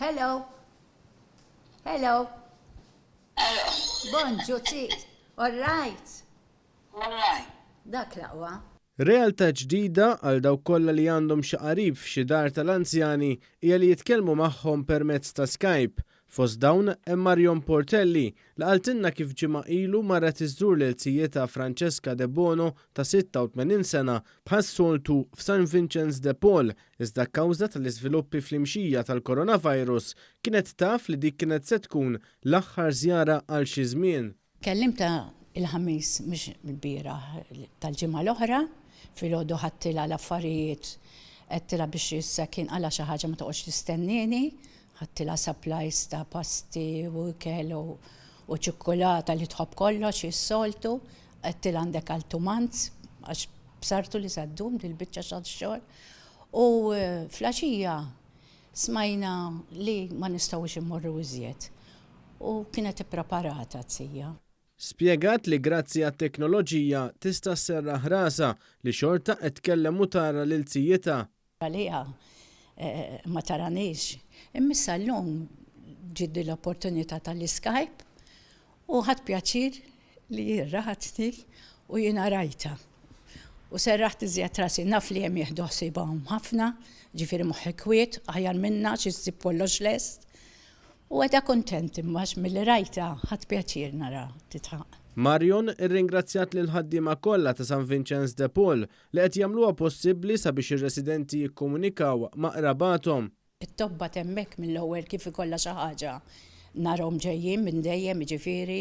Hello. Hello. Hello. Bonġu zi. All right. All right. Dak l-aqwa. Realtà ġdida għal dawk kollha li għandhom xi qarib f'xi dar tal-anzjani hija li jitkellmu magħhom permezz ta' Skype. Fost dawn hemm Marion Portelli li qaltilna kif ġimgħa ilu marret iżżur lil zijietha Francesca Debono ta' 86 sena bħas-soltu f'San Vinċenz de Paul iżda kawża tal-iżviluppi fl-imxija tal-coronavirus kienet taf li dik kienet se tkun l-aħħar żjara għal xi żmien. Kellimtha il-Ħamis mhux ilbieraħ tal-ġimgħa l-oħra, filgħodu ħadtilha l-affarijiet għedtilha biex issa jekk jinqala' xi ħaġa ma toqgħodx tistennieni, ħadtilha supplies ta' pasti u ikel u ċikkulata li tħobb kollox is-soltu, għedtilha għandek għal two months għax bsartu li sa ddum dil-biċċa xogħol. U fl-għaxija Smajna li ma nistgħux immorru iżjed u kienet ippreparata z-zija. Spjegat li grazzi għat-teknoloġija tista' sserraħ rasha li xorta qed tkellem u tara lil zijitha. Għaliha ma taranix. Imma issa llum ġiet din l-opportunità tal-Skype U ħadt pjaċir li hi ratni u jiena rajtha. U serraħt iżjed rasi. Naf li hemm jieħdu ħsiebhom ħafna, ġifieri moħħi kwiet, aħjar minnha għax issib kollox lest. U qiegħda kuntent imma għax milli rajtha ħadt pjaċir naraha tidħaq. Marion irringrazzjat lill-ħaddiema kollha ta' San Vinċenz de Paul li qed jagħmluha possibbli sabiex ir-residenti jikkomunikaw ma' qrabathom. It-tobba t'hemmhekk mill-ewwel kif ikollha xi ħaġa narhom ġejjin minn dejjem jiġifieri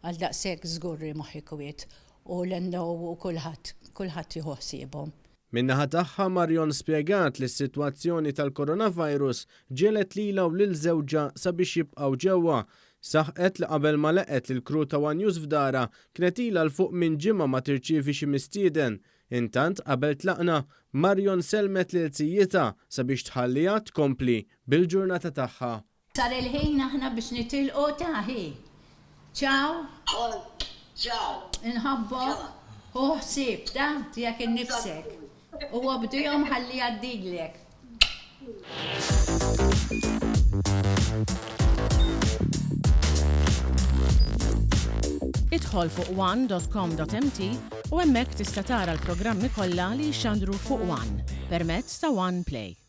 għal daqshekk żgur li moħħi kwiet u l-NO u kulħadd, kulħadd jieħu ħsiebhom. Min-naħa tagħha Marion spjegat li s-sitwazzjoni tal-coronavirus ġiegħlet lilha u lil żewġha sabiex jibqgħu ġewwa. Saħqet li qabel ma laqgħet lill-crew ta' one News f'darha kienet ilha 'l fuq minn ġimgħa ma tirċievi xi mistieden Intant, qabel tlaqna, Marion sellmet lil zijitha sabiex tħalliha tkompli bil-ġurnata tagħha. Sar il-ħin aħna biex nitilqu ta' hi. Ciao. Ciao. Inħobbok. Ħu ħsieb ta' tiegħek innifsek. U obdihom ħalli jgħaddilek. Idħol fuq one.com.mt u hemmhekk tista' tara l-programmi kollha li jixxandru fuq One permezz ta' One Play.